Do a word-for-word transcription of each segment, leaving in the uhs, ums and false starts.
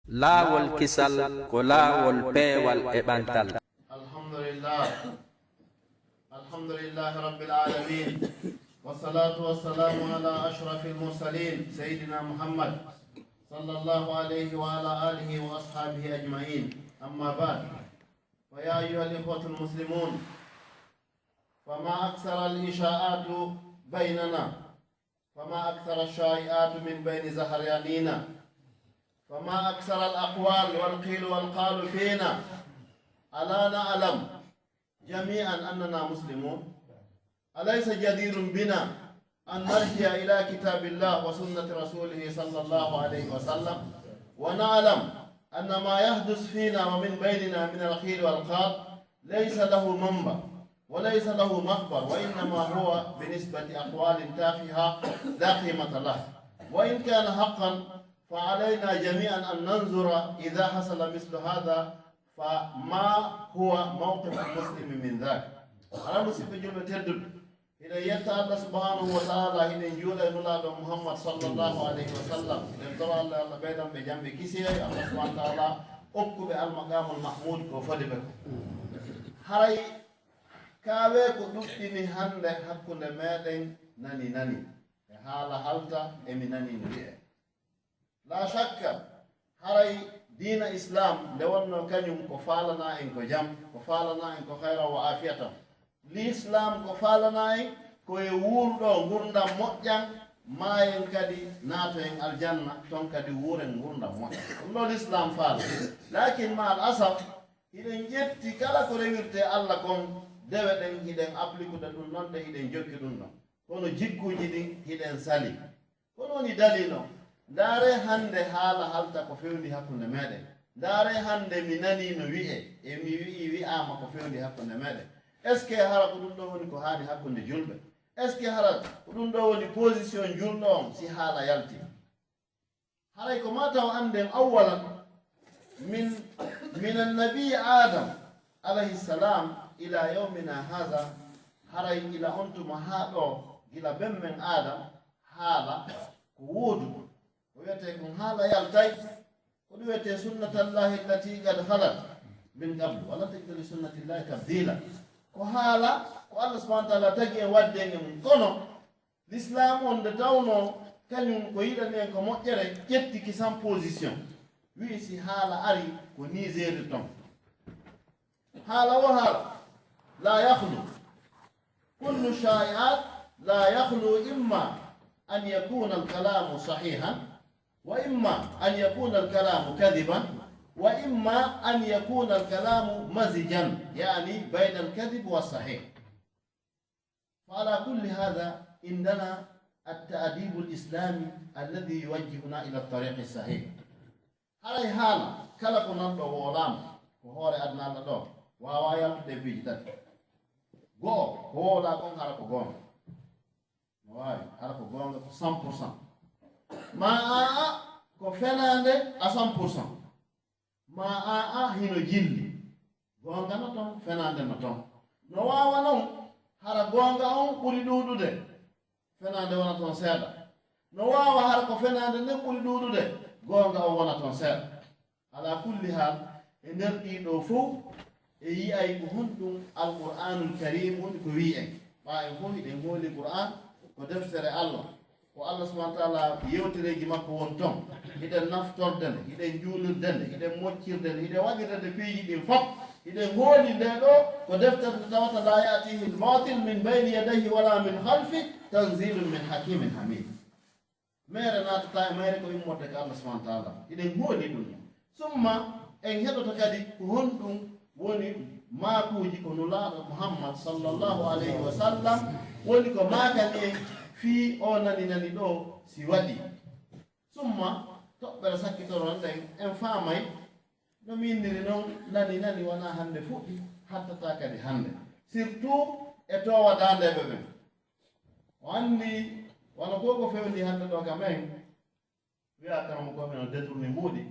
Laawol kisal ko laawol peewal e ɓantal. الحمد لله. الحمد لله رب العالمين. والصلاة والسلام على أشرف المرسلين سيدنا محمد صلى الله عليه وعلى آله وأصحابه أجمعين. أما بعد، فيا أيها الإخوة المسلمون، فما أكثر الإشاعات بيننا، فما أكثر الشائعات من بين ظهرانينا، فما أكثر الأقوال والقيل والقال فينا. ألا نعلم جميعا أننا مسلمون؟ أليس جدير بنا أن نرجع إلى كتاب الله وسنة رسوله صلى الله عليه وسلم، ونعلم أن ما يحدث فينا ومن بيننا من القيل والقال ليس له منبع وليس له مخبر، وإنما هو بنسبة أقوال تافهة لا قيمة لها. وإن كان حقا، فعلينا جميعا أن ننظر إذا حصل مثل هذا، فما هو موقف المسلم من ذاك. Hara musiɓɓe julɓe tedduɓe, hiɗen yetta Allah subhanahu wa ta'ala, hiɗen juula e Nulaaɗo Muhammad sallallahu alayhi wa sallam, hiɗen toro Allah, Allah ɓeydan ɓe jam e kisiyee, Allah subhanahu wa ta'ala okku ɓe al-maqamul mahmud ko fodi ɓe ko. Haray kaawee ko ɗuɗɗini hannde hakkunde meeɗen nani nani, e haala halta e mi nani no wi'ee. Laa shakka, haray diina Islaam nde wonnoo kañun ko faalanaa en ko jam, ko faalanaa en ko khayran wa aafiyatan. Lislaam ko faalanaa en ko e wuurɗo ngurndan moƴƴan, maayen kadi naatoyen aljanna, ton kadi wuuren ngurndan moƴƴan. Ɗun ɗoo Lislaam faala. Laakin ma al asaf, hiɗen ƴetti kala ko rewirtee Alla kon, dewe ɗen hiɗen applikude ɗun ɗon, de hiɗen jokki ɗun ɗon. Kono jikkuuji ɗin hiɗen sali. Ko ɗun woni dalil on. Ndaaree hannde haala halta ko fewndi hakkunde meeɗen. Ndaaree hannde mi nanii no wi'ee, e mi wi'ii wi'aama ko fewndi hakkunde meeɗen. Est-ce que hara ko ɗun ɗoo woni ko haani hakkunde julɓe? Est-ce que hara ko ɗun ɗoo woni position julɗo on si haala yaltii? Haray ko maa taw annden awwalan min, min annabi Adam alayhi salam ila yawmina haza, haray ila on tuma haa ɗoo, gila ben men Adam, haala ko wooduɗo. Ko wi'etee kon haala yaltay, ko ɗun wi'etee sunnatallahi allati qad khalat min qablu, wa lan tajida li sunnatillahi tabdila. Ko haala ko Allah subhanahu wa ta'ala tagi en wadde e mun. Kono Lislaam on nde tawnoo kañun ko yiɗani en ko moƴƴere, ƴetti kisan position. Wi'i si haala ari ko nii seerirton. Haala o haala, لا يخلو. كل الشائعات لا يخلو إما أن يكون الكلام صحيحا، وإما أن يكون الكلام كذبا، وإما أن يكون الكلام مزجا، يعني بين الكذب والصحيح. فعلى كل هذا عندنا التأديب الإسلامي الذي يوجهنا إلى الطريق الصحيح. Haray haala kala ko nanɗo woolaama ko hoore aduna Alla ɗoo, waawaa yaltude e piiji tati. Go'o, ko woolaa kon hara ko goonga. No waawi, hara ko goonga ko cent pour cent. Maa aa, ko fenaande à cent pour cent. Maa aa, hino jilli. Goonga no ton, fenaande no ton. No waawa non, hara goonga on ɓuri ɗuuɗude, fenaande wona ton seeɗa. No waawa hara ko fenaande nden ɓuri ɗuuɗude, goonga on wona ton seeɗa. Alaa kulli haal, e nder ɗii ɗoo fow, e yi'ay ko honɗun Alqur'aanul Kariim woni ko wi'i en. Ɓaa en fow hiɗen hoolii Qur'aan ko deftere Alla. Ko Allah subhanahu wa ta'ala yewtereeji makko won ton. Hiɗen naftorde nde, hiɗen juulirde nde, hiɗen moccirde nde, hiɗen waɗirde nde piiji ɗin fof. Hiɗen hooli nde ɗoo ko deftere nde tawata لا يأتيه الباطل من بين يديه ولا من خلفه تنزيل من حكيم حميد. Meere naatataa e mayre ko immorde ka Allah subhanahu wa ta'ala. Hiɗen hooli ɗun. Summa en heɗoto kadi ko honɗun woni maakuuji ko Nulaaɗo Muhammad sallallahu alayhi wa sallam woni ko maakani en fii oo nani nani ɗoo si waɗii. Summa toɓɓere sakkitoro nden en faamay no mi inniri non nani nani wonaa hannde fuɗɗi, hattataa kadi hannde. Surtout e toowa daandeeɓe ɓen. O anndi wano ko ko fewndi hannde ɗoo ka men, wi'a karamokooɓe no détourné mbuuɗi.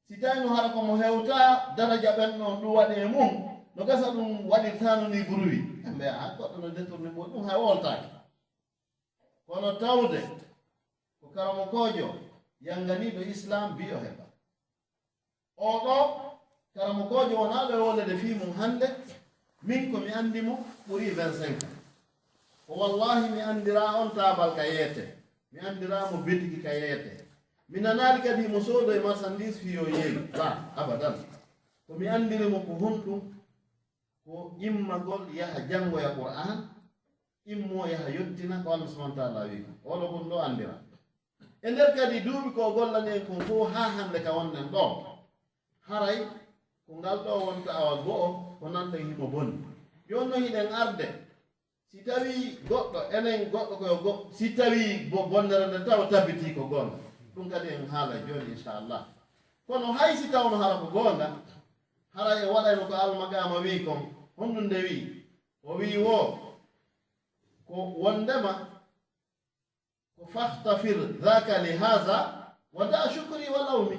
Si tawino hara ko mo hewtaa daraja ɓen ɗon ɗun waɗi e mun, no gasa ɗun waɗirtaano ni bruit. Ɓe mbi'a, "Ah, goɗɗo no détourné mbuuɗi, ɗun hay woltaaki." Kono tawde ko karamokoojo yanganiiɗo Islaam bi'o heɓa. Oo ɗoo karamokoojo wonaaɗo e wolede fii mun hannde, min ko mi anndi mo ɓurii vingt-cinq ans. Ko wallaahi mi anndiraa on taabal ka yeete, mi anndiraa mo bitiki ka yeete. Mi nanaali kadi himo soodoy marchandise fii yo yeeyu, laa, abadan. Ko mi anndiri mo ko honɗun? Ko immagol yaha janngoya Qur'aan, immoo yaha yottina ko Allah subhanahu wa ta'ala wi'i kon. Oo ɗoo ko ɗun ɗoo anndiraa. E nder kadi duuɓi ko o gollani en kon fow haa hannde ka wonɗen ɗoo, haray ko ngal ɗoo wonta awa go'o ko nanɗen himo boni. Jooni non hiɗen arde, si tawii goɗɗo, enen goɗɗo ko yo go-, si tawii bo-, bonnere nden taw tabitii ko goonga, ɗun kadi en haalay jooni, inchallah. Kono hay si tawno hara ko goonga, haray e waɗayno ko Almaqaama wi'i kon, honɗun nde wi'i? O wi'i woo, ko wonndema ko "fahtafir dhaka li hadha wa da' shukri wa lawmi."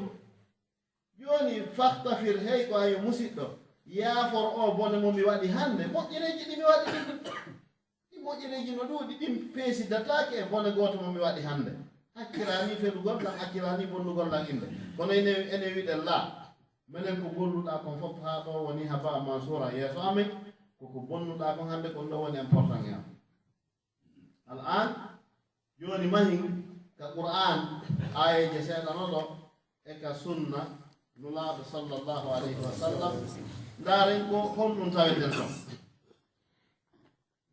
Jooni, "fahtafir", hey ko ayo musiɗɗo, yaafor oo bone mo mi waɗi hannde, moƴƴereeji ɗi mi waɗi ɗin. Ɗi moƴƴereeji no ɗuuɗi, ɗin peesidataake e bone gooto mo mi waɗi hannde. Hakkiraani felugol lan, hakkiraani bonnugol lan innde. Kono ene, ene wi'ɗen laa, menen ko golluɗaa kon fow haa ɗoo woni haba mansuura yeeso amen, ko ko bonnuɗaa kon hannde kon ɗoo woni important e am. Al-aan, jooni mahin ka Qur'aan aayeeje seeɗa no ɗoo e ka sunna Nulaaɗo sallallahu alayhi wa sallam, ndaaren ko honɗun taweten ton.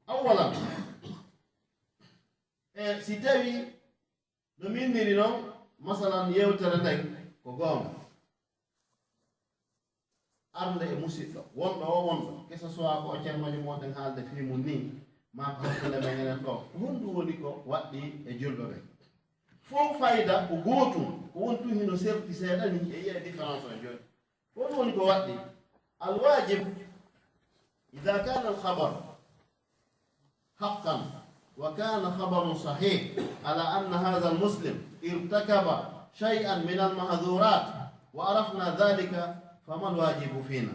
Awwalan, e si tawii no mi inniri non, masalan, yewtere nden ko goonga, arde e musiɗɗo, wonɗo oo wonɗo, que ce soit ko o ceernojo mooɗon haalde fii mun nii, maa ko hakkunde men enen ɗoo, ko honɗun woni ko waɗɗii e julɓe ɓen? Fow fayda ko gootun, ko woni tun hino serti seeɗa nii, e yi'ee différence on jooni. Ko honɗun woni ko waɗɗii? Al-waajib, idha kana al-khabar haqqan, wa kana khabarun sahih ala anna hadha al-muslim irtakaba shay'an min al-mahdhurat, wa arafna dhalika, fama al-wajibu fina?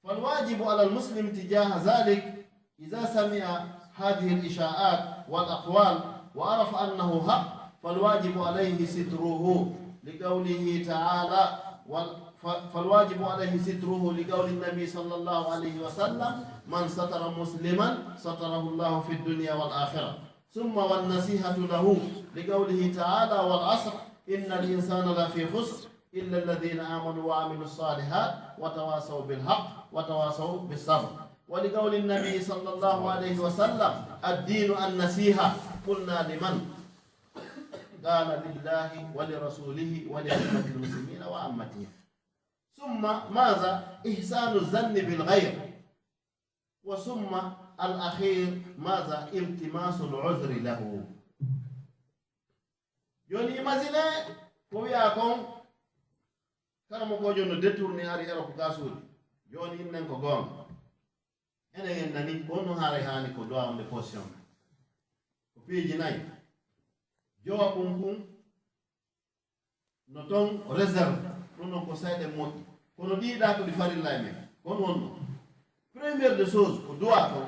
فالواجب على المسلم تجاه ذلك، إذا سمع هذه الإشاعات والأقوال وعرف أنه حق، فالواجب عليه ستره، لقوله تعالى، وال-، ف-، فالواجب عليه ستره، لقول النبي صلى الله عليه وسلم: "من ستر مسلما ستره الله في الدنيا والآخرة." ثم والنصيحة له، لقوله تعالى: "والعصر، إن الإنسان لفي خسر، إلا الذين آمنوا وعملوا الصالحات، وتواصوا بالحق، وتواصوا بالصبر." ولقول النبي صلى الله عليه وسلم: "الدين النصيحة." قلنا: "لمن؟" قال: "لله ولرسوله ولأئمة المسلمين وعامتهم." ثم ماذا؟ إحسان الظن بالغير. وثم الأخير ماذا؟ التماس العذر له. Jooni, imagine ko wi'aa kon, karamokoojo no détourné ari Europe gaasuuji. Jooni, innen ko goonga. Enen en nani, ko honno haray haani ko duwaawu nde position? Ko piiji nayi. Jowa kun kun, no ton réserve, ɗun non ko sayɗe moƴƴi. Kono ɗii ɗaa ko ɗi farilla e men. Ko honɗun wonno? Première des choses, ko duwaa kon.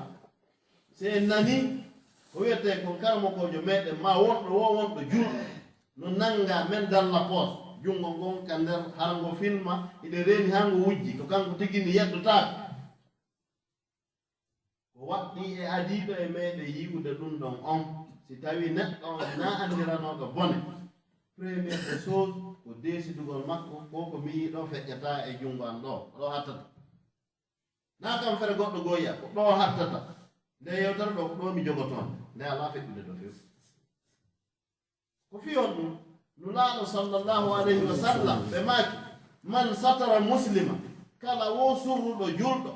Si en nanii ko wi'etee kon, karamokoojo meɗen, maa wonɗo woo wonɗo julɗo, no nannga men dalla poos, junngo ngon ka nder, hara ngo filma, hiɗen reeni haa ngo wujji, ko kanko tigi ni yeddotaako. Ko waɗɗii e adiiɗo e meɗen yi'ude ɗun ɗon on, si tawii neɗɗo on hinaa anndiranooɗo bone, première des choses, ko deesidugol makko, ko ko mi yi'i ɗoo feƴƴataa e junngo an ɗoo, ko ɗoo hattata. Naa kam fere goɗɗo goo yi'a, ko ɗoo hattata. Nde yewtere ɗoo, ko ɗoo mi jogotoo nde, nde alaa feƴƴude ɗoo few. Ko fii honɗun? Nulaaɗo sallallahu alayhi wa sallam, ɓe maaki: "Man satara muslima", kala woo surruɗo julɗo,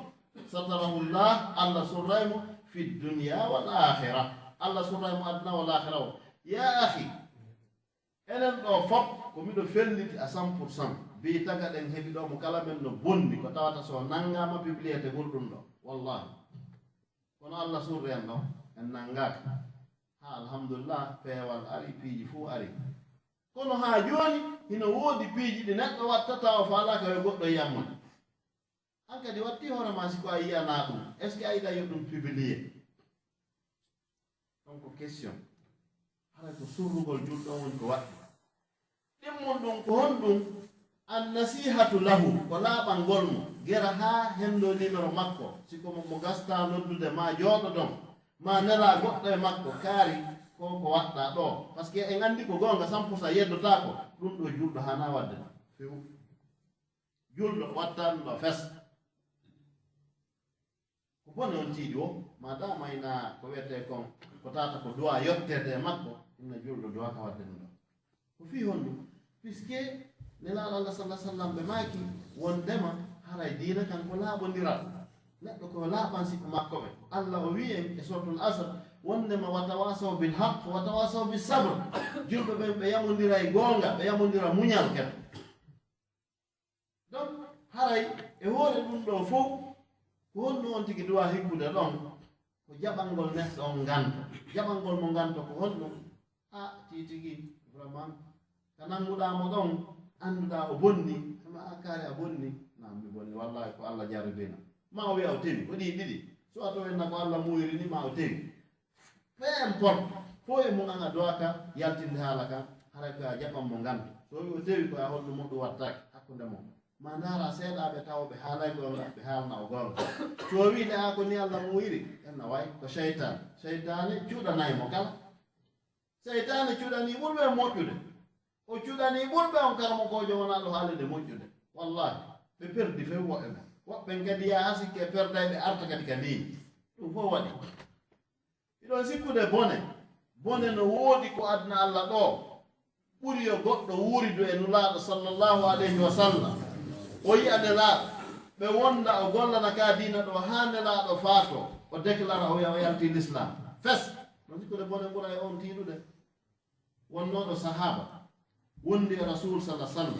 "satarahullah", Allah surray mo, "fi dunya wal akhira", Allah surray mo aduna wal akhira o. Yaa akhi, enen ɗoo fow, ko miɗo felliti à cent pour cent, bii tagaɗen heɓi ɗoo mo kala men no bonni, ko tawata so nanngaama publier te ɓurɗun ɗoo, wallahi. Kono Allah surri en ɗoo, en nanngaaka. Haa, alhamdulillah, peewal ari, piiji fuu ari. Kono haa jooni, hino woodi piiji ɗi neɗɗo wattata, o faalaaka yo goɗɗo yi'an mo. An kadi wattii hoore maa si ko a yi'anaa ɗun. Est-ce que a yiɗay yo ɗun publier? Ɗon ko question. Hara ko surrugol julɗo on woni ko waɗɗii. Ɗimmun ɗun ko honɗun? An-nasihatu lahu, ko laaɓangol mo, gera haa henndo nimero makko, si ko mo, mo gastaa noddude maa jooɗodon, maa nelaa goɗɗo e makko, kaari ko ko waɗɗaa ɗoo. Parce que en anndi ko goonga, cent pour cent yeddotaako, ɗun ɗoo julɗo haanaa waɗde ɗun. Few. Julɗo waɗtaa ɗun ɗoo fes. Ko bone on tiiɗi woo, maa dama ina ko wi'etee kon, ko tawata ko duwaa yotteede e makko, inna julɗo duwaaka waɗde ɗun ɗoo. Ko fii honɗun? Puisque Nelaaɗo Allah sallallahu alaihi wasallam ɓe maaki wondema haray diina kan ko laaɓondiral. Neɗɗo ko laaɓan siɓɓe makko ɓen. Allah o wi'i en e Suratul Asr wondema wa tawasaw bil haqq wa tawasaw bis sabr. Julɓe ɓen ɓe yamondiray goonga, ɓe yamondira muñal kadi. Donc, haray e hoore ɗun ɗoo fow, ko honɗun on tigi duwaa hikkude ɗon? Ko jaɓangol neɗɗo on nganto. Jaɓangol mo nganto ko honɗun? A, tii tigi, vraiment, ka nannguɗaa mo ɗon, annduɗaa o bonni, ama a kaari a bonni. Naam, mi bonni, wallahi ko Allah jarribina. Ma o wi'a o tewi, ko ɗii ɗiɗi. Soit o enna ko Allah muuyiri ni, ma o tewi. Peu importe, fow e mun an a duwaaka yaltinde haala kan, haray ko a jaɓan mo nganto. So o wi'i o tewi ko a honɗun mo ɗun wattaaki hakkunde mon. Ma ndaara seeɗaaɓe tawa ɓe haalay goonga, ɓe haalna o goonga. So o wi'i le a ko ni Allah muuyiri, en na way ko seytaane. Seytaane cuɗanay mo kala. Seytaane cuɗanii ɓurɓe e moƴƴude. O cuɗanii ɓurɓe on karamokoojo wonaaɗo haalde moƴƴude. Wallahi, ɓe perdi few woɓɓe ɓen. Woɓɓe ɓen kadi yaa haa sikke perday ɓe arta kadi ka diina. Ɗun fow waɗi. Hiɗon sikkude bone. Bone no woodi ko aduna Allah ɗoo. Ɓuri yo goɗɗo wuuridu e Nulaaɗo sallallahu alayhi wa sallam. O yi'a Nelaaɗo. Ɓe wonda o gollana ka diina ɗoo haa Nelaaɗo faatoo. O deklara o wi'a o yaltii Lislaam. Fes. No sikkude bone ɓura e on tiiɗude. Wonnooɗo sahaaba, wondi e Rasuul salla sallam.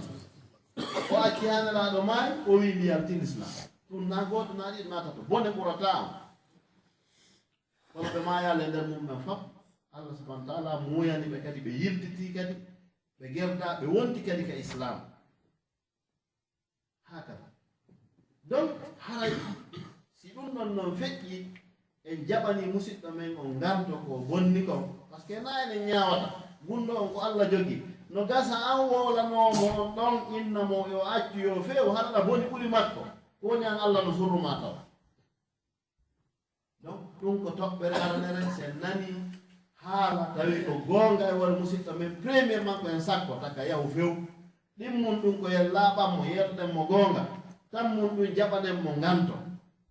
O acci haa Nelaaɗo maayi, o wi'i, "Mi yaltii Lislaam." Ɗun naa gooto, naa ɗiɗo, naa tato. Bone ɓurataa on. Kono ɓe maayaali e nder mum ɓen fow. Allah subhanahu wa ta'ala muuyani ɓe kadi, ɓe yiltitii kadi, ɓe gerdaa, ɓe wonti kadi ka Islaam. Haakada. Donc, haray, si ɗun ɗon non feƴƴi, en jaɓanii musiɗɗo men on nganto ko bonni kon. Parce que naa enen ñaawata. Gunɗo on ko Allah jogii. No gasa an wowlanoo mo on ɗon, inna mo yo accu yo feew, hara ɗa boni ɓuri makko. Ko woni an Allah no surru maa taw. Donc, ɗun ko toɓɓere aranere, si en nanii haala tawi ko goonga e wara musiɗɗo men, premièrement ko en sakko, taka yahu few. Ɗimmun ɗun ko en laaɓan mo, yerden mo goonga. Tammun ɗun jaɓanen mo nganto.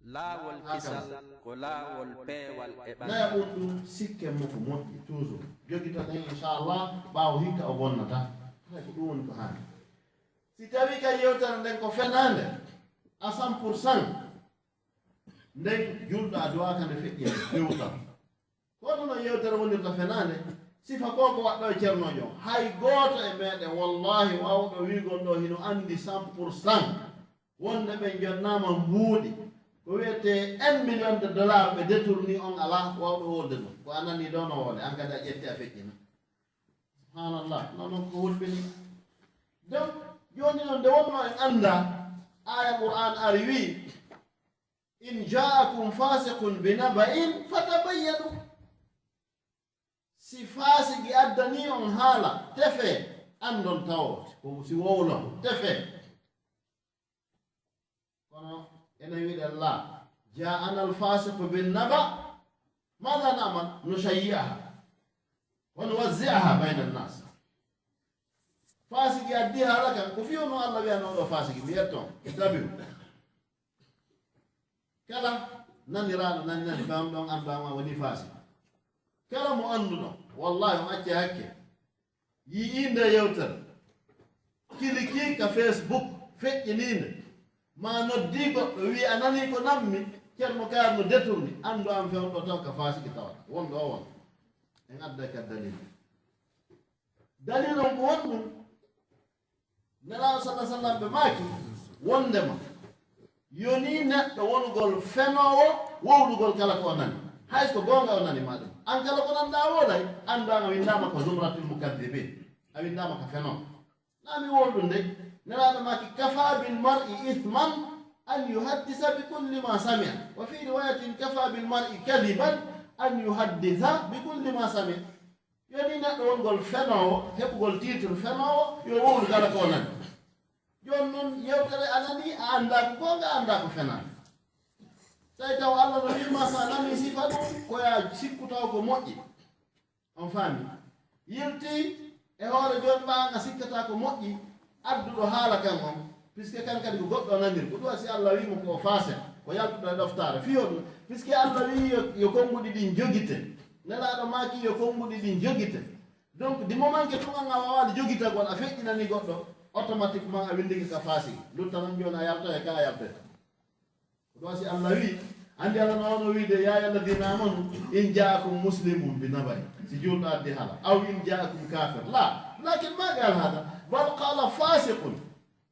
Laawol kisal ko laawol peewal e ɓandu. Nayaɓun ɗun sikken mo ko moƴƴi, toujours. Jogitoɗen, inchallah, ɓaawo hikka o bonnataa. Hay ko ɗun woni ko haani. Si tawii kay yewtere nden ko fenaande, à cent pour cent, nden julɗo a duwaaka nde feƴƴinde, fewtan. Ko hono non yewtere wonirta fenaande, sifa ko ko waɗɗo e Ceerno Jon. Hay gooto e meɗen, wallahi, waawuɗo wiigol ɗoo hino anndi cent pour cent wonde ɓen jonnaama mbuuɗi. Ko wi'etee un million de dollars ɓe détourni on alaa, waawuɗo wolde ɗun. Ko a nanii ɗoo no wowle, an kadi a ƴetti a feƴƴina. Subhanallah, non non ko hulɓini. Donc, jooni non nde wonno en annda, aaya Qur'an ari wi, "In ja'akum fasiqun bi naba'in fatabayyanu." Si faasigi addanii on haala, tefee, anndon tawo, ko si wowlo, tefee. Kono enen wiɗen la, "Ja'ana al-fasiqu bin naba, madha na'mal? Nushayyi'aha wa nuwazzi'aha bayna an-nas." Faasigi addi haala kan, ko fii hono Allah wi'anoo ɗoo faasigi, mi yetto, intabihu. Kala naniraaɗo nani nani, fam ɗon anndu an woni faasigi. Kala mo annduɗo, wallahi on acce hakke. Yi'ii nde yewtere, kilikii ka Facebook, feƴƴinii nde, maa noddii goɗɗo, wi'i, "A nanii ko nammi, Ceerno Kaari no détourni," anndu an fewndo taw ka faasiki tawata. Wonɗo o won. En adday ka dalil. Dalil on ko honɗun? Nelaaɗo sallallahu alaihi wasallam ɓe maaki, wondema, yonii neɗɗo wonugol fenoowo wowlugol kala ko o nani. Hay so ko goonga o nani maa ɗum. An kala ko nanɗaa wowlay, anndu an a winndaama ko zumratul mukaddibin. A winndaama ko fenoowo. Naa mi wowlude. Nelaaɗo maaki, "Kafa bil mar'i ithman an yuhaddisa bi kulli ma sami'a. Wa fi riwayatin, kafa bil mar'i kadiban an yuhaddisa bi kulli ma sami'a." Yonii neɗɗo wongol fenoowo, heɓugol titre fenoowo, yo wowlu kala ko o nani. Yewtere a nanii, a anndaa ko goonga, a anndaa ko fenaande. Tawi taw Alla no wi'i ma, so a namii sifa ɗum, ko yaa sikku taw ko moƴƴi. On faami? Yilti e hoore jooni ma, an a sikkataa ko moƴƴi adduɗo haala kan on, puisque kan kadi ko goɗɗo o naniri. Ko ɗum si Alla wi'i mo ko o faasiq, ko yaltuɗo e ɗoftaare. Fii honɗun? Puisque Alla wi'i yo, yo konnguɗi ɗin jogite. Nelaaɗo maaki yo konnguɗi ɗin jogite. Donc, du moment que tun an a waawaali jogitagol, a feƴƴinanii goɗɗo, automatiquement a winndike ka faasiqi. Lutta non jooni a yaltoyay ka a yaltoyta. Ko ɗum si Alla wi'i, anndi Alla no wano wi'ude, "يا أيها الذين آمنوا إن جاءكم مسلم بنبأ." Si juulɗo addi haala, أو إن جاءكم كافر. لا، لكن ما قال هذا، بل قال فاسق.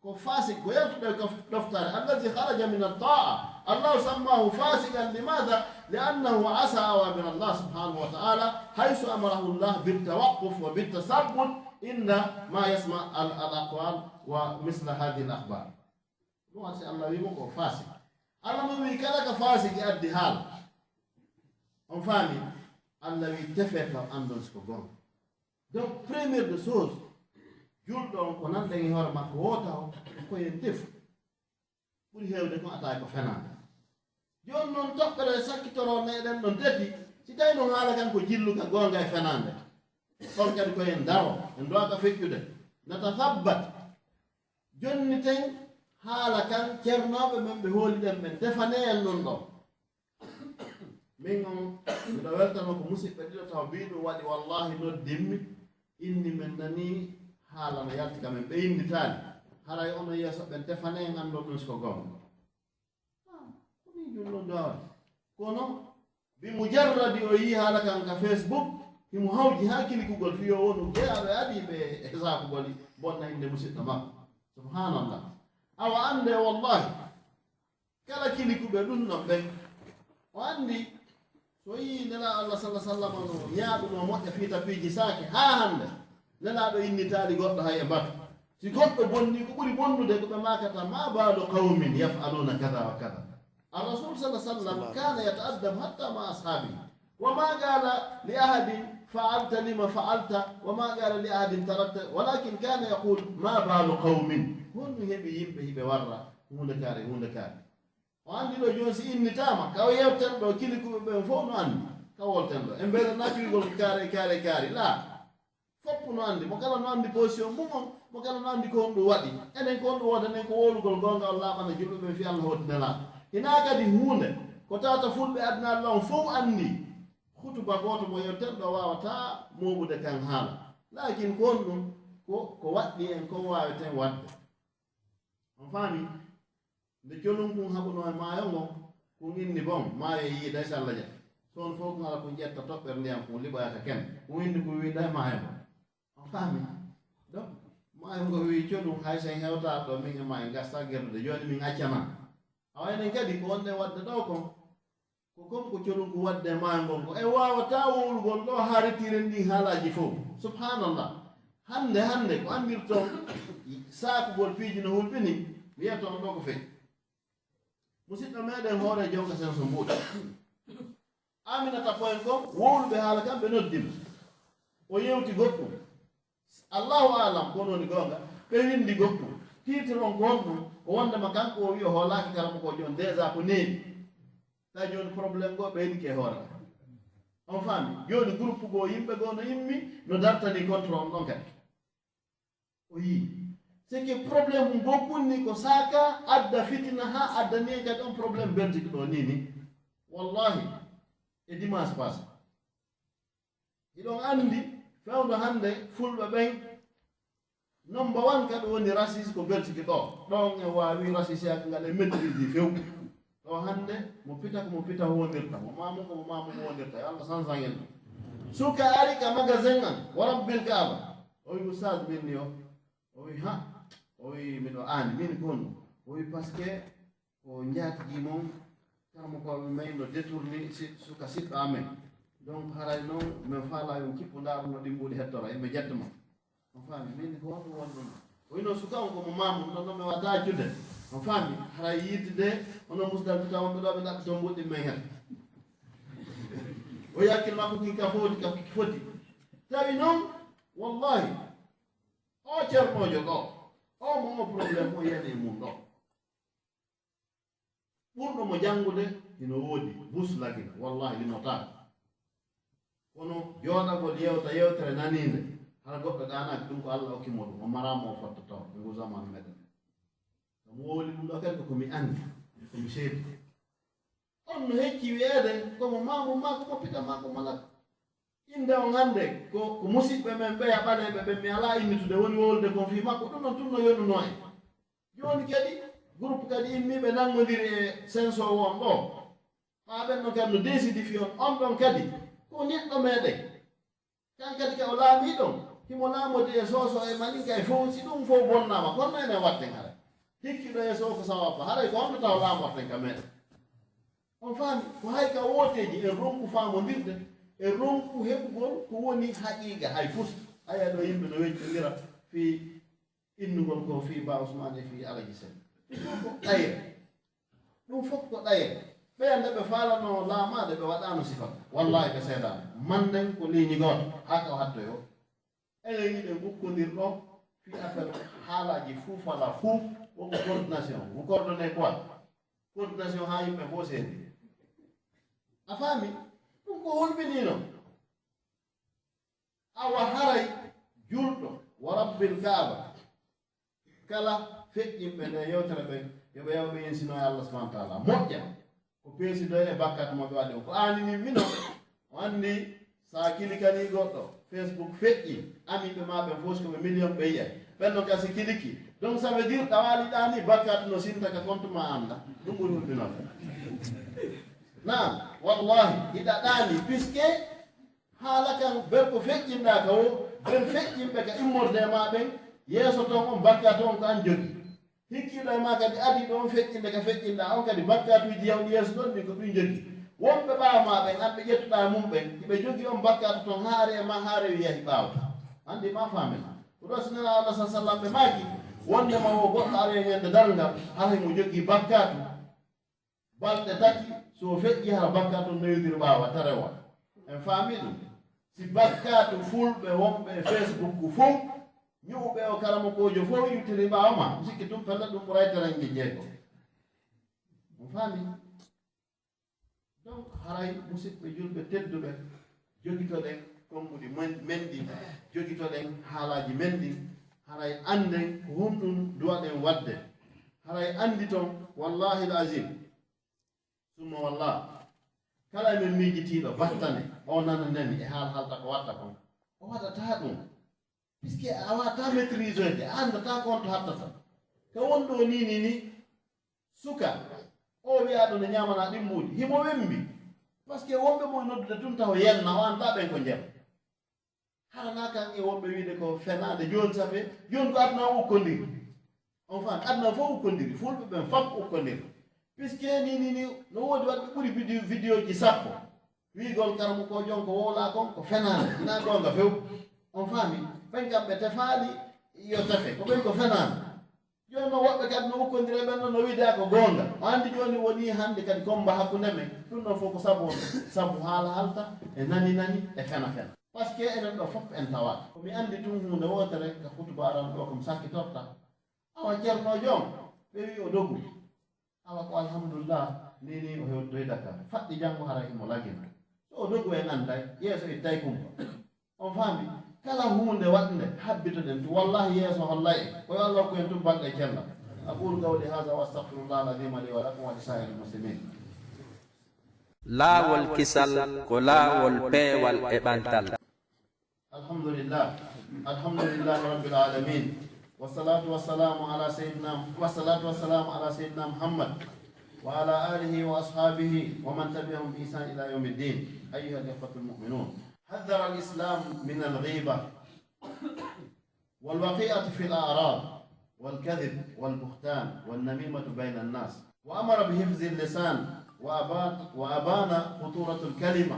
Ko faasiq, ko yaltuɗo e ɗoftaare, الذي خرج من الطاعة. الله سماه فاسقا، لماذا؟ لأنه عصى أوامر الله سبحانه وتعالى، حيث أمره الله بالتوقف وبالتثبت عند ما يسمع ال-، الأقوال ومثل هذه الأخبار. Ɗum waɗi si Alla wi'i mo ko faasiq. Alla no wi'i kala ka faasiqi addi haala. On faami? Alla wi'i tefee taw anndon si ko goonga. Donc, première de chose, juulɗo on ko nanɗen e hoore makko woo taw ko yen tefu. Ɓuri heewde kon a taway ko fenaande. Jooni non toɓɓere e sakkitoro meɗen ɗon teti, si tawi non haala kan ko jillu ka goonga e fenaande. On kadi ko en daro, en duwaka feƴƴude. Natathabbat. Jonniten haala kan, cernooɓe men ɓe hooliɗen ɓen, tefanee en non ɗon. Min on, miɗo weltano ko musiɓɓe ɗiɗo taw bii ɗum waɗi, wallaahi noddimmi, inni men nanii haala no yalti ka men, ɓe innitaali. Haray onon yeeso ɓen tefanee en anndon ɗum si ko goonga. Ah, ko nii julɗo dawata. Kono, bi mujarradi o yii haala kan ka Facebook, himo hawji haa kilikugol fii yo wonu jeyaaɗo e adiiɓe e saakugol bonna innde musiɗɗo makko. Subhanallah. Awa annde, wallaahi, kala kilikuɓe ɗum ɗon ɓen, o anndi so yii Nelaaɗo Allah salla sallam no ñaaɗuno moƴƴa fii tapiiji saake haa hannde, Nelaaɗo innitaali goɗɗo hay e batu. Si goɗɗo bonnii ko ɓuri bonnude ko ɓe maakata, "ما بال قوم يفعلون كذا وكذا." الرسول صلى الله عليه وسلم كان يتأدب حتى مع أصحابه. وما قال لأحد: "فعلت، لم فعلت؟" وما قال لأحد: "تركت"، ولكن كان يقول: "ما بال قوم." Honɗum heɓi yimɓe hiɓe warra huunde kaari, huunde kaari? O anndi ɗo jooni si innitaama, ka o yewten ɗo, kilikuɓe ɓen fof no anndi ka wolten ɗo. En mbelanaaki wi'ugol ko kaari, kaari, kaari. Laa. Fof no anndi. Mo kala no anndi position mum on, mo kala no anndi ko honɗum waɗi. Enen ko honɗum woodanen ko wowlugol goonga on laaɓana julɓe ɓen fii Allah hooti Nelaaɗo. Hinaa kadi huunde ko tawata fulɓe aduna Allah on fof anndi. Hutuba gooto mo yewten ɗo waawataa mooɓude kan haala. Laakin ko honɗum? Ko, ko waɗɗii en kon waaweten waɗde. On faami? Nde colun kun haɓunoo e maayo ngon, kun inni bon, maayo e yiiday si Alla jaɓi. So on fow kun ala kun ƴetta toɓɓere ndiyan kun liɓoya ka ken. Kun inni kun wiiday maayo ngon. On faami? Donc, maayo ngon wii colun hay sen hewtaa ɗo min e maa en gasta gerdude, jooni min accanaa. Awa enen kadi ko wonɗen waɗde ɗo kon, ko kon ko colun ko waɗde e maayo ngon ko. En waawataa wowlugol ɗo haa retiren ɗin haalaaji fow. Subhanallah. Hannde, hannde ko anndirton saakugol piiji no hulɓini, mi yiyata on ɗo ko feƴƴi. Musiɗɗo meɗen hooreejo on ka Senso Mbuuɗa. Aminata Poen kon, wowluɓe haala kan ɓe noddi mo. O yewti goɗɗum. Allahu aalam ko woni goonga, ɓe winndi goɗɗum. Titre on ko honɗum? Ko wondema kanko o wi'i o hoolaaki karamokoojo on, déjà ko neeɓi. Tawi jooni problème goo ɓeydike e hoore kan. On faami? Jooni groupe goo yimɓe goo no immi, no dartanii contre on ɗon kadi. O yii. C'est que problème goo kunni ko saaka adda fitina haa adda ni en kadi on problème Belgique ɗo ni ni. Wallahi, e dimanche passé. Hiɗon anndi, fewndo hannde, fulɓe ɓen, number one ka ɓe woni raciste ko Belgique ɗo. Ɗon en waawi raciste yaaka ngal e maîtrise few. Ɗo hannde, mo pita ko mo pita wondirta, mo maamu ko mo maamu wondirta. Yo Allah sansan en. Suka ari ka magasin an, wa rabbil Kaaba. O wi, "Ustaz, min ni o?" O wi, "Ha?" O wi, "Miɗo aani, min ko honɗum?" O wi, "Parce que ko njaatigi mon, karamokooɓe men no détourni si-, suka siɗɗo amen. Donc, haray non, men faalaa yo on kippu ndaaro no ɗin mbuuɗi hettora, yimɓe jetta mo." On faami, min ko honɗum woni ɗum? O wi, "Non, suka on ko mo maamu, non, non, mi wata accude." On faami, haray yiitude, onon musdal mi tawa ɓe ɗo, ɓe ɗaɓɓi toon mbuuɗi men hen. O yi hakkil makko kin ka foti, ka foti. Tawi non, wallahi, o ceernoojo ɗo, O mo o problème o yani e mum ɗo. Ɓurɗo mo janngude hino woodi, bus lagina, wallahi limotaako. Kono jooɗagol yewta yewtere naniinde, hara goɗɗo ɗaanaaki ɗum ko Alla okki mo ɗum, o maraa mo o fotta taw e ngu zamaanu meɗen. Ko mo wowli ɗum ɗo kadi ko ko mi anndi, ko mi seedi. On no hecci wi'eede ko mo maamu maa ko mo pita maa ko malak. Innde on hannde ko, ko musiɓɓe men ɓeya ɓaleeɓe ɓen mi alaa innitude woni wowlude kon fii makko, ɗum ɗon tun no yonunoo en. Jooni kadi, groupe kadi immii ɓe nanngondiri e sensoowo on ɗoo. Ɓaa ɓen ɗon kadi no décidi fii on, on ɗon kadi ko neɗɗo meɗen. Kan kadi ka o laamii ɗon, himo laamodi e soso e maninka e fow, si ɗum fow bonnaama, kono no enen watten haray. Hikki ɗo e soso ko sawabba, haray ko honno taw laamorten ka meɗen? On faami, ko hay ka wooteeji en ronku faamondirde, e ronku heɓugol ko woni haqiiqa hay fus. Aya ɗo yimɓe no weccondira fii innugol ko fii Ba Usmaan e fii Alaji Sen. Ɗum fof ko ɗayre. Ɗum fof ko ɗayre. Ɓeya nde ɓe faalanoo laamaade, ɓe waɗaano sifa. Wallaahi ɓe seedaano. Manden ko liiñi gooto, haa ka o hattoyoo. Enen hiɗen ukkondir ɗoo, fii affaire haalaaji fuu fala fuu, wonko coordination. Vous coordonnez quoi? Coordination haa yimɓe fof seedi. A faami? Ɗum ko hulɓinii non. Awa haray julɗo, wa rabbil Kaaba, kala feƴƴinɓe nde yewtere ɓen, yo ɓe yaw ɓe insino e Allah subhanahu wa taala. Moƴƴa ko peesidoye e bakkat mo ɓe waɗi on. Ko aani min mino, o anndi sa kilikanii goɗɗo, Facebook feƴƴi, amiiɓe maa ɓen fof si ko ɓe million ɓe yi'ay. Ɓen non ka si kiliki. Donc ça veut dire ɗawaali ɗaani bakkat no sinta ka compte ma an la. Ɗum ɓuri hulɓinorde. Naam, wallahi, hiɗa ɗaani, puisque haala kan, ber ko feƴƴinɗaa ka woo, ber feƴƴinɓe ka immorde e maa ɓen, yeeso ton on bakkaatu on ko an jogii. Hikkiiɗo e maa kadi adii ɗo on feƴƴinde ka feƴƴinɗaa on kadi bakkaatuuji yawɗi yeeso ton ɗin ko ɗum jogii. Wonɓe ɓaawo maa ɓen, an ɓe ƴettuɗaa e mum ɓen, hiɓe jogii on bakkaatu ton haa ari e maa, haa rewi yahi ɓaawo. Anndi ma faami ma. Ko ɗoo si Nelaaɗo Allah sa sallam ɓe maaki, wonndema wo goɗɗo ari e ñande darngal, hara himo jogii bakkaatu balɗe tati, si o feƴƴii hara bakkaatu on no yowdiri ɓaawo, tarewa. En faamii ɗum? Si bakkaatu fulɓe wonɓe e Facebook fow, ñu'uɓe o karamokoojo fow iwtiri ɓaawo ma, mi sikki tun pelle ɗum ɓuray terenje jeego. On faamii? Donc, haray musiɓɓe julɓe tedduɓe, jogitoɗen konnguɗi men, men ɗin, jogitoɗen haalaaji men ɗin, haray annden ko honɗun duwaɗen waɗde. Haray annditon, wallahi al-azim, summa wallah, kala e men miijitiiɗo battane, o nana nani e haala haalta ko watta kon, o waɗataa ɗum. Puisque a waawataa maîtriser de, a anndataa ko honto hattata. Ka woni ɗoo nii, nii, nii, suka, o wi'aaɗo ne ñaamanaa ɗin mbuuɗi, himo wembi. Parce que wonɓe mo noddude tun taho yenna, o anndaa ɓen ko njeer. Hara naa kan e wonɓe wi'ude ko fenaande, jooni ça fait, jooni ko aduna o ukkondiri. On faami, aduna fof ukkondiri, fulɓe ɓen fof ukkondiri. Puisque nii, nii, nii, no woodi waɗɓe ɓuri vidéo, vidéoji sappo. Wi'ugol karamokoojo on ko wowlaa kon, ko fenaande, hinaa goonga few. On faami? Ɓen kam ɓe tefaali, yo tefe, ko ɓen ko fenaande. Jooni non woɓɓe kadi no ukkondiri e ɓen ɗon, no wi'ude ko goonga. O anndi jooni wonii hannde kadi kommba hakkunde men. Ɗum ɗon fof ko sabu on, sabu haala halta, e nani nani, e fena fena. Parce que enen ɗo fof en tawaaka. Ko mi anndi tun huunde wootere ka hutuba aran ɗo ko mi sakkitorta. Awa ceernoojo on, ɓe wi'i o dogu. Awa ko alhamdulillah, nii nii o hewtoyi Dakar. Faɗɗi janngo hara himo lagina. So o dogu en annday, yeeso ittay kumpa. On faami? Kala huunde waɗnde, habbitoɗen tun. Wallahi yeeso hollay en. Ko yo Allah hokku en tun balɗe cella. أقول قولي هذا وأستغفر الله العظيم لي ولكم ولسائر المسلمين. Laawol kisal ko laawol peewal e ɓantal. الحمد لله. الحمد لله رب العالمين. والصلاة والسلام على سيدنا، والصلاة والسلام على سيدنا محمد وعلى آله وأصحابه ومن تبعهم بإحسان إلى يوم الدين. أيها الإخوة المؤمنون، حذر الإسلام من الغيبة والوقيعة في الأعراض والكذب والبهتان والنميمة بين الناس، وأمر بحفظ اللسان، وأبان، وأبان خطورة الكلمة،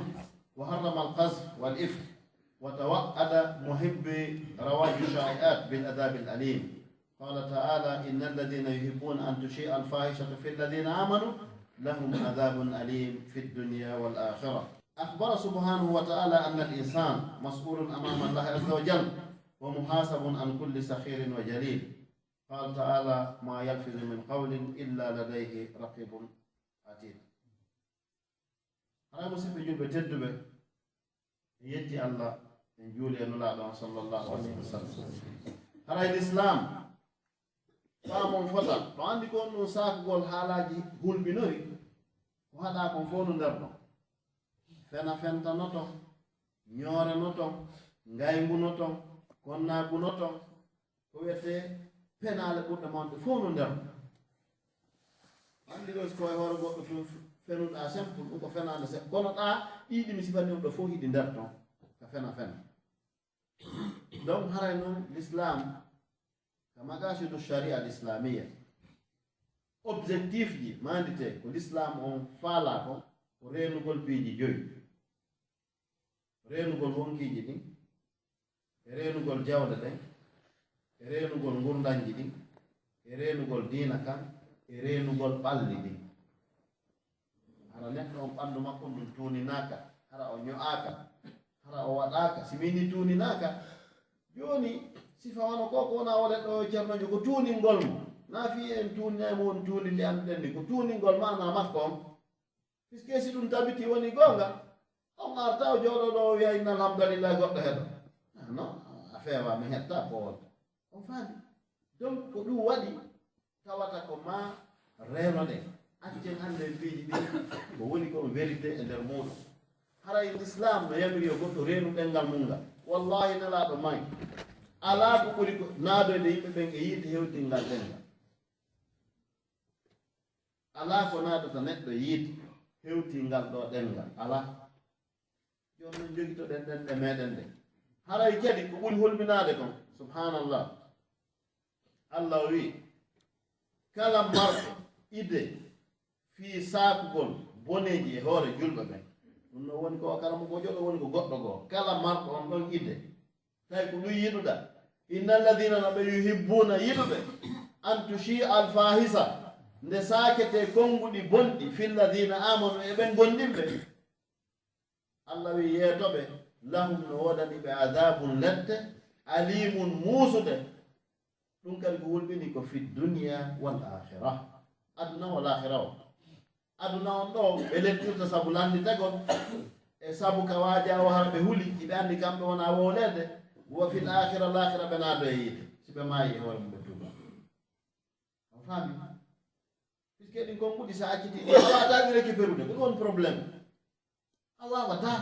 وحرم القذف والإفك، وتوعد محبي رواج الشائعات بالعذاب الأليم. قال تعالى: إن الذين يحبون أن تشيع الفاحشة في الذين آمنوا لهم عذاب أليم في الدنيا والآخرة. أخبر سبحانه وتعالى أن الإنسان مسؤول أمام الله عز وجل ومحاسب عن كل صغير وجليل. قال تعالى: ما يلفظ من قول إلا لديه رقيب عتيد. Haray, musidɓe julɓe tedduɓe, en yetti Allah, en juuli e Nulaaɗo on sallallahu alayhi wa sallam. Haray Lislaam, faa mon fota, no anndi ko on ɗum saakugol haalaaji hulɓinori, ko haɗaa kon fow no nder ɗon. Fena fentanoto, ñoorenoto, ngayngunoto, konnaagunoto, ko wi'etee penaale ɓurɗe mawnude fow no nder. Anndi ɗo, si ko e hoore goɗɗo tun fenuɗaa simple, ɗum ko fenaande simple. Kono ɗaa ɗiɗi mi sifani on ɗo fow hiɗi nder ton, ka fena fena. Donc, haray non, Lislaam, ka maqaasidu sharia al-islamiyya, objectif ji maanditee ko Lislaam on faalaa kon, ko reenugol piiji joyi. Reenugol wonkiiji ɗin, e reenugol jawle ɗen, e reenugol ngurndanji ɗin, e reenugol diina kan, e reenugol ɓalli ɗin. Hara neɗɗo on ɓanndu makko ndun tuuninaaka, hara o ño'aaka, hara o waɗaaka. Si mi ni tuuninaaka, jooni sifa wano ko, ko wona wole ɗo ceernojo, ko tuuningol mo. Naa fii en tuuninay mo woni tuundi ndi annduɗen ndi, ko tuuningol maanaa makko on. Puisque si ɗum tabiti woni goonga, on arta o jooɗo ɗo o wi'a, "Inna alhamdulillah," goɗɗo heɗo. Ah, non, a feewa, mi hetta ko on. On faami? Donc, ko ɗum waɗi tawata ko maa reenoɗen. Accen hannde piiji ɗin, ko woni kon vérité e nder muuɗum. Haray Lislaam no yamiri yo goɗɗo reenu ɗemngal mum ngal. Wallahi, Nelaaɗo maaki, alaa ko ɓuri ko naadoyde yimɓe ɓen e yiite hewtingol ɗemngal. Alaa ko naadata neɗɗo yiite hewtingol ngal ɗoo ɗemngal. Alaa. Jooni non, jogitoɗen ɗemɗe meɗen ɗen. Haray kadi ko ɓuri hulminaade kon, subhaanallah, Allah o wi'i, kala marɗo idée fii saakugol boneeji e hoore julɓe ɓen, ɗum non woni ko karamokoojo, ɗo woni ko goɗɗo goo, kala marɗo on ɗon idée, tawi ko ɗum yiɗuɗaa. Inna alladhina, no ɓe, yuhibbuuna, yiɗuɓe, an tushi al fahisa, nde saaketee konnguɗi bonɗi, fi alladhina amanu, e ɓen gomɗinɓe. Allah wi'i, yeetoɓe, lahum, no woodani ɓe, adabun, lette, alimun, muusude. Ɗum kadi ko hulɓini ko fi dunya wal akhirah, aduna wal akhirah o. Aduna on ɗoo, ɓe lettirta sabu lannditegol, e sabu ka waaja o hara ɓe huli, hiɓe anndi kamɓe wonaa wowleede, wa fil aakhira, laakhira ɓe naado e yiite, si ɓe maayi e hoore mum ɓe tuuba. On faami? Puisque ɗin konnguɗi sa accitii ɗi, a waawataa ɗi récupérude, ko ɗum woni problème. A waawataa.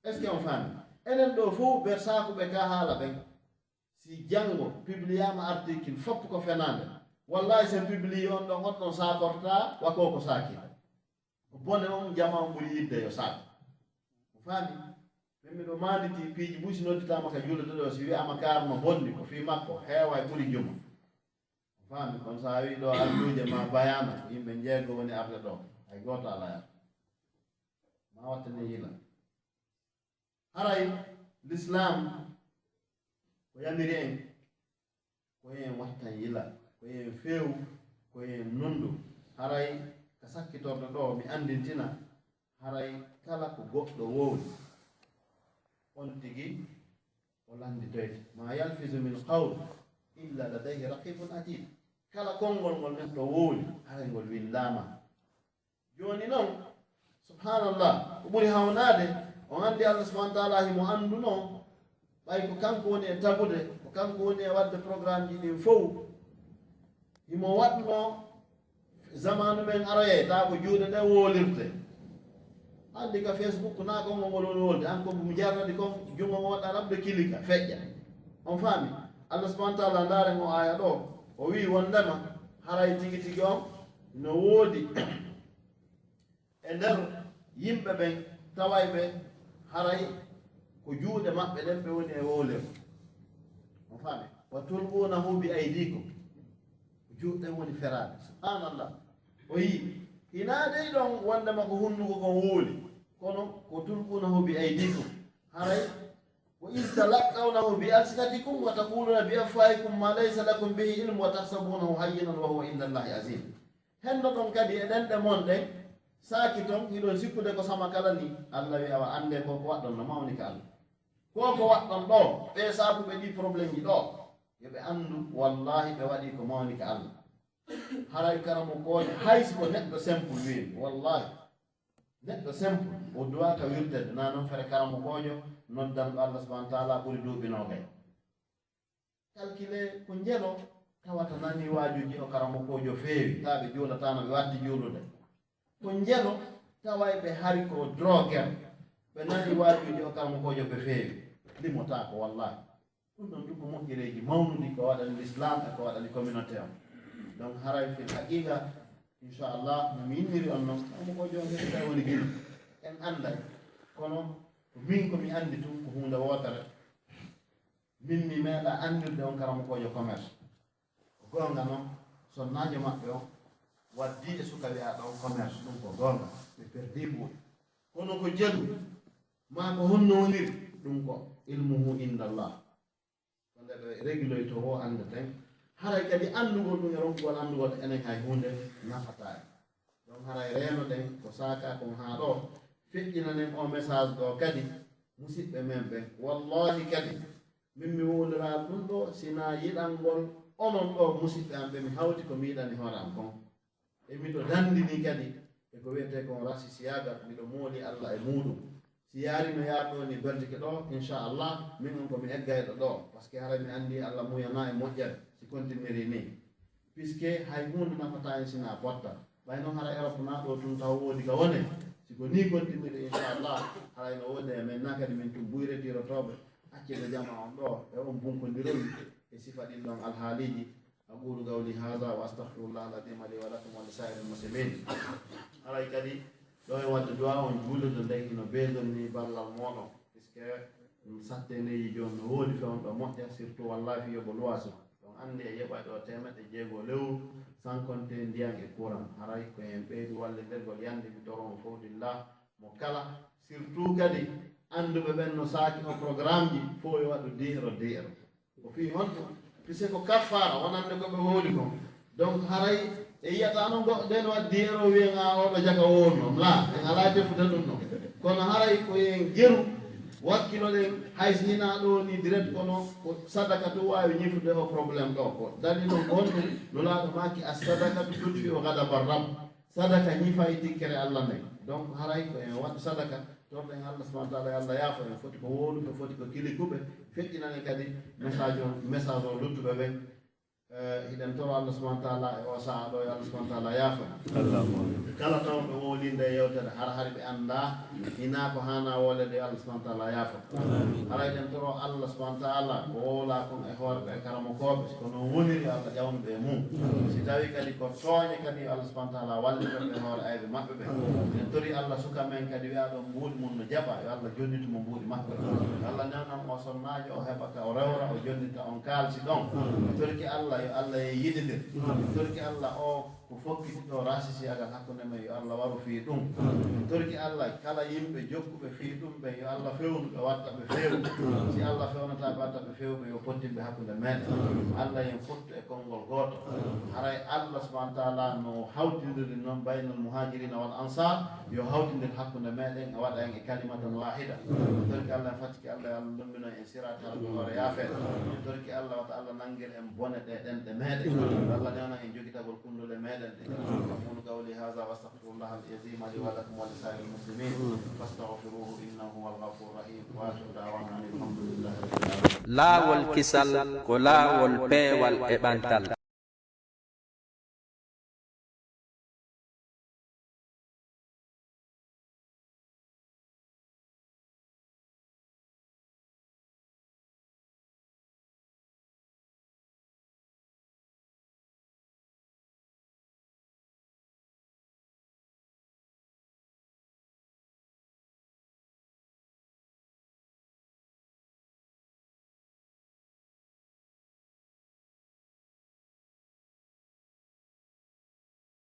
Est-ce que on faami? Enen ɗoo fow, ɓe saakuɓe ka haala ɓen, si janngo publiyaama article fof ko fenaande, wallahi, si en publie on ɗon, on ɗon saakortaa wa ko ko saakii. Ko bone on jamaa on ɓuri yiɗde yo saako. On faami? Min miɗo maanditi piiji buy si nodditaama ka juulde ɗoo, si wi'aama kaar no bonni, ko fii makko, heeway ɓuri juma. On faami? Kono si a wi'i ɗoo alluuje ma bayaana, ko yimɓe njeego woni arde ɗoo, hay gooto alaa. Ma wattane yila. Haray Lislaam ko yamiri en, ko yo en wattan yila, ko yo en feewu, ko yo en nundu. Haray ka sakkitorɗo ɗoo, mi anndintina, haray kala ko goɗɗo wowli, on tigi o lannditoyte. Ma yalfizu min qawl illa ladayhi raqibun atid. Kala konngol ngol neɗɗo wowli, haray ngol winndaama. Jooni non, subhaanallah, ko ɓuri hawnaade, on anndi Allah subhaanahu wa taala himo anndunoo, ɓay ko kanko woni e tagude, ko kanko woni e waɗde programmeji ɗin fow. Himo waɗnoo zamaanu men aroyay, taa ko juuɗe ɗen wowlirte. Anndi ka Facebook, naa konngol ngol woni wowlde, an ko mo jarnadi kon, junngo ngon waɗa rabde kilika, feƴƴa. On faami? Allah subhaanahu wa taala, ndaaren o aaya ɗoo, o wi'i wonndema haray tigi tigi on no woodi e nder yimɓe ɓen, tawayɓe haray ko juuɗe maɓɓe ɗen ɓe woni e wowlirde. On faami? Wa tulquunahu bi aydikum. Ko juuɗe ɗen woni feraade. Subhaanallah. O yi'i. Hinaa dey ɗon wonndema ko hunnduko kon wowli. Kono ko tulquunahu bi aydikum. Haray, wa iz talaqqawnahu bi alsinatikum wa taquluna bi afwahikum ma laysa lakum bihi ilm wa tahsabunahu hayyinan wa huwa inda Allahi azim. Hendoɗon kadi e ɗenɗe mon ɗen, saaki ton, hiɗon sikkude ko sama kala ni. Allah wi'i, awa, anndee ko ko waɗɗon no mawni ka Allah. Ko ko waɗɗon ɗoo, ɓee saakuɓe ɗii problème ji ɗoo, Yo ɓe anndu, wallaahi, ɓe waɗii ko mawni ka Allah. Haray karamokoojo, hay si ko neɗɗo simple wi'i, wallaahi, neɗɗo simple, o duwaaka wirtede, naa non fere karamokoojo noddanɗo Allah subhanahu wa ta'ala ɓuri duuɓi noogay. Calculer ko njelo tawata nanii waajuuji o karamokoojo feewi, taa ɓe juulataano, ɓe watti juulude. Ko njelo taway ɓe hari ko droguer, ɓe nanii waajuuji o karamokoojo ɓe feewi, limotaako wallaahi. Ɗum ɗon ɗum ko moƴƴereeji mawnuɗi ko waɗani l'islam e ko waɗani communauté on. Donc haray fil haqiqa, inchallah, no mi inniri on non, karamokoojo on kadi tawi woni gila. En annday, kono ko min ko mi anndi tun ko huunde wootere. Min mi meeɗa anndirde on karamokoojo commerce. Ko goonga non, sonnaajo maɓɓe on waddii e suka wi'aaɗo on commerce, ɗum ko goonga, ɓe perdii ɓuuɗe. Kono ko jalu, maa ko honno woniri, ɗum ko ilmuhu indallah. Ko nde ɓe réguloytoo woo anndaten. Haray kadi anndugol ɗum e ronkugol anndugol enen hay huunde nafataa en. Donc haray reenoɗen ko saakaa kon haa ɗoo, feƴƴinanen oo message ɗoo kadi, musiɓɓe men ɓen. Wallaahi kadi, min mi wowliraa ɗum ɗoo, sinaa yiɗangol onon ɗoo musiɓɓe am ɓe mi hawti ko mi yiɗani hoore am kon. E miɗo dandini kadi e ko wi'etee kon rasisiyaagal, miɗo mooli Alla e muuɗum. Si yaari no yaar ɗoo ni bertike ɗoo, inchallah, min on ko mi eggayɗo ɗoo, parce que haray mi anndi Alla muuyanaa e moƴƴere si kontiniri nii. Puisque hay huunde nafataa en sinaa pottal. Ɓay non hara Europe naa ɗoo tun taw woodi ka wone. Si ko nii kontiniri, inchallah, haray no woodi e men naa kadi min tun buyretirotooɓe accirde jama on ɗoo e on bunkondirol e sifa ɗin ɗon alhaaliiji. أقول قولي هذا وأستغفر الله العظيم لي ولكم ولسائر المسلمين. Haray kadi ɗoo e waɗde du'a on juulude nden hino beesonni ballal mooɗon. Puisque ɗum satteneeji jooni no woodi fewndo moƴƴa, surtout wallaahi fii yoɓo luwaasu. Ɗon anndi e yoɓay ɗoo teemeɗɗe jeego lewru, sans compter ndiyan e courant. Haray ko en ɓeydu wallindirgol yandi mi toron fowdillah mo kala, surtout kadi annduɓe ɓen no saaki o programme ji fof yo waɗu di'iro di'iro. Ko fii honɗum? Puisque ko kaffaara wonande ko ɓe wowli kon. Donc haray e yi'ataa non goɗɗo nden waɗi di'iro wi'en a oɗo jaka wowno. Laa, en alaa defude ɗum ɗon. Kono haray ko en geru wakkiloɗen hay si hinaa ɗoo ni direct kono ko sadaka tun waawi ñifude o problème ɗoo. Ko dalil non ko honɗum? Nulaaɗo maaki as sadakatu tutfi'u ghadaba rabb. Sadaka ñifay tikkere Alla nden. Donc haray ko en waɗu sadaka, torɗen Alla subhanahu wa ta'ala yo Alla yaafo en, foti ko wowluɓe, foti ko kilikuɓe, feƴƴinanen kadi message on, message on luttuɓe ɓen. Eh, hiɗen toro Alla subhanahu wa ta'ala e o sa'a ɗoo yo Alla subhanahu wa ta'ala yaafo en. Allahumma amin. Kala tawɓe wowlinde e yewtere har hari ɓe anndaa hinaa ko haanaa wowleede yo Alla subhanahu wa ta'ala yaafo. Amin. Haray hiɗen toro Alla subhanahu wa ta'ala ko wowlaa kon e hoore ɓe karamokooɓe, si ko non woniri yo Alla ƴawnu ɓe e mum. Si tawii kadi ko tooñe kadi yo Alla subhanahu wa ta'ala wallito ɓe e hoore ayɓe maɓɓe ɓen. Amin. En tori Alla suka men kadi wi'aa ɗon mbuuɗi mum no jaɓa, yo Alla jonnitu mo mbuuɗi makko. Amin. Yo Alla newnan o sonnaajo, o heɓa ka o rewra, o jonnita on kaalsi ɗon. Amin. En torike Alla, yo Alla en yiɗindir. Amin. En torike Alla o ko fokkiti ɗoo rasisiyagal hakkunde men, yo Alla waru fii ɗum. En torike Alla kala yimɓe jokkuɓe fii ɗum ɓen, yo Alla fewnu ɓe, watta ɓe feewɓe. Si Alla fewnataa ɓe, watta ɓe feewɓe, yo pottin ɓe hakkunde meɗen. Alla en fottu e konngol gooto. Haray Alla subhanahu wa ta'ala no hawtindiri non baynal muhajirina wal ansar, yo hawtindir hakkunde meɗen, o waɗa en e kalimatan wahida. En torike Alla en fattike Alla, yo Alla lummino en siraatal ko hoore yaafeede. En torike Alla wata Alla nanngir en bone ɗe ɗenɗe meɗen. Alla newna en jogitagol kunndule meɗen ɗe. أقول قولي هذا وأستغفر الله العظيم لي ولكم ولسائر المسلمين فاستغفروه إنه هو الغفور الرحيم وآخر دعوانا أن الحمد لله رب العالمين. Laawol kisal ko laawol peewal e ɓantal.